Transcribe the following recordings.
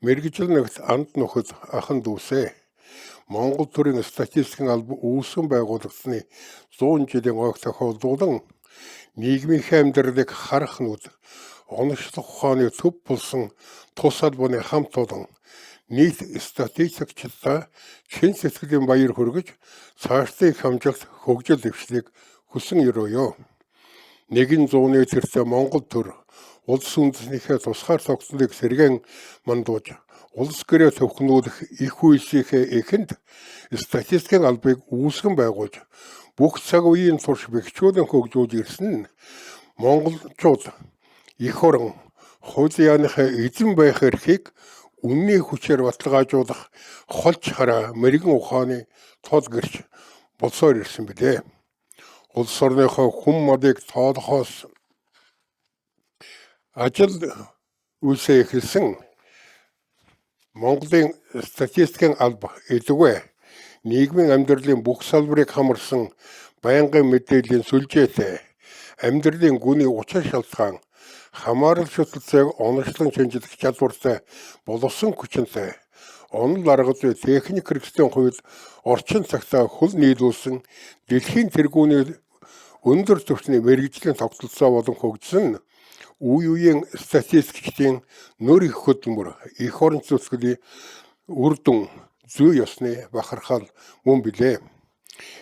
Мэргэжил нэгт анд нөхөд, ахан дүүсээ. Монгол төрийн статистикийн алба үүсгэн байгуулагдсаны 100 жилийн ойг тохиолдуулан нийгмийнхээ амьдралыг харах нүд, оношлох ухааны төв болсон тус албаны хамт олон нийт статистикчдаа чин сэтгэлийн баяр хүргэж, цаашдын их амжилт, хөгжил, дэвшлийг хүсэн ерөөе. Нэгэн зууны тэртээ Монгол төр улс үндэснийхээ тусгаар тогтнолыг сэргээн мандууж, улс гэрээ төвхнүүлэх их үйлсийнхээ эхэнд статистикийн албыг үүсгэн байгуулж, бүх цаг үеийн турш бэхжүүлэн хөгжүүлж ирсэн нь монголчууд эх орон, хууль яаныхаа эзэн байх эрхийг үнний хүчээр баталгаажуулах холж хараа мэргэн ухааны тол гэрч болсоор ирсэн билээ. Улс орныхоо хүн малыг тоолохоос ажил үйлсээ эхэлсэн Монголын статистикийн алба элвэ нийгмийн амьдралын бүх салбарыг хамарсан байнгын мэдээллийн сүлжээтэй, амьдралын гүний учир шалтгаан, хамаарал шүтэлцээг оношлон шинжлэх чадвартай, боловсон хүчинтэй, онол арга зүй, техник хэрэгслийн хувьд орчин цагтаа хөл нийлүүлсэн дэлхийн тэргүүний өндөр түвшний мэргэжлийн тогтолцоо болон хөгжсөн үе үеийн статистикчдын нөр их хөдөлмөр, эх орон зүтгэлийн үр дүн, зүй ёсны бахархал мөн билээ.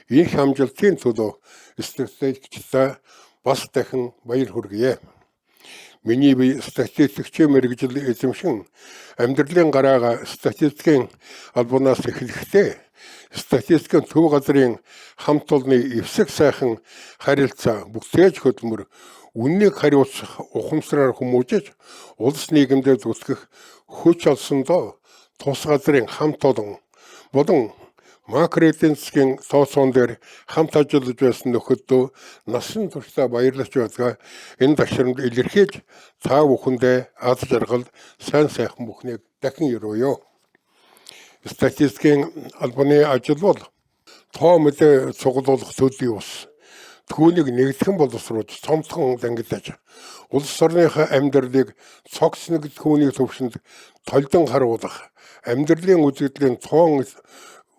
Энх амжилтын төлөө статистикчдаа бас дахин баяр хүргье. Миний бие статистикчийн мэргэжил эзэмшин амьдралын гараагаа статистикийн албанаас эхлэхдээ статистикийн төв газрын хамт олонны эвсэг сайхан харилцаа, бүтээж хөдөлмөр, үннийг хариуцах ухамсараар хүмүүжиж улс нийгэмдээ зүтгэх хүч олсондоо тус газрын хамт олон болон макро эдийн засгийн тооцоон дээр хамт ажиллаж байсан нөхөддөө насан туршдаа баярлаж байдгаа энэ ташрамд илэрхийлж та бүхэндээ аз жаргал, сайн сайхан бүхнийг дахин ерөөе. Статистикийн албаны ажил бол тоо мэдээ цуглуулах төдий ус. Түүнийг нэгдхэн боловсруулж, цомтхон дангидаж, улс орныхоо амьдралыг цогц нэгдэхүүний төвшөнд толдон харуулах, амьдралын үзэгдлийн тоон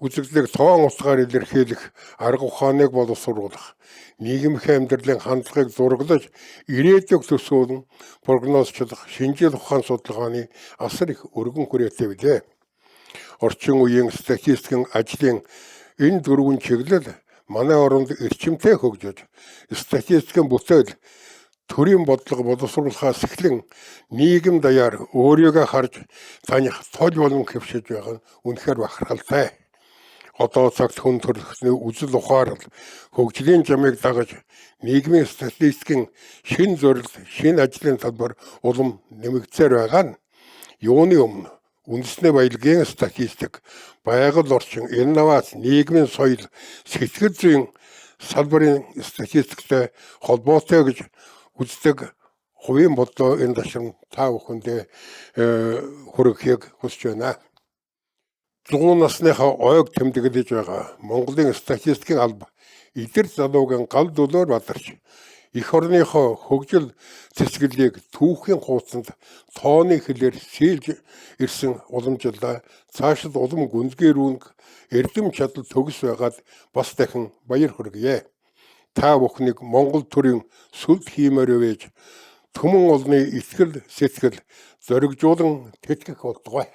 үзэгдлийг тоон утгаар илэрхийлэх арга ухааныг боловсруулах, нийгмийн амьдралын хандлагыг зураглаж, ирээдүйг төсөөлөн прогнозчлох шинжил ухаан судалгааны асар их өргөн хүрээтэй билээ. Орчин үеийн статистикийн ажлын энэ дөрвөн чиглэл манай оронд эрчимтэй хөгжиж, статистикийн бүтээл, төрийн бодлого боловсруулахаас эхлэн нийгэм даяар өөрийгөө харж таних тол болон хэвшиж байгаа нь үнэхээр бахархалтай. Одоо цагт хүн төрөлхтний үзэл ухаарал, хөгжлийн замыг дагаж нийгмийн статистикийн шинэ зорилт, шинэ ажлын талбар улам нэмэгдсээр байгаа нь юуны өмнө үндэсний баялагын статистик, байгаль орчин, инновац, нийгмийн соёл, сэтгэл зүйн салбарын статистиктэй холбоотой гэж үздэг хувийн бодлоо энэ ташрам та бүхэндээ хүргэхийг хүсэж байна. 100 насныхаа ойг тэмдэглэж байгаа Монголын статистикийн алба эдэр залуугийн гал дөлөөр бадарч эх орныхоо хөгжил тэсгэлийг түүхийн хуудсанд тооны хэлээр сийлж ирсэн уламжлалаа цаашид улам гүнзгий рүүнг эрдэм чадал төгс байгаад бас дахин баяр хүргье. Та бүхнийг Монгол төрийн сүлд хиймээр байж түмэн олны итгэл сэтгэл зоригжуулан тэтгэх болтугай.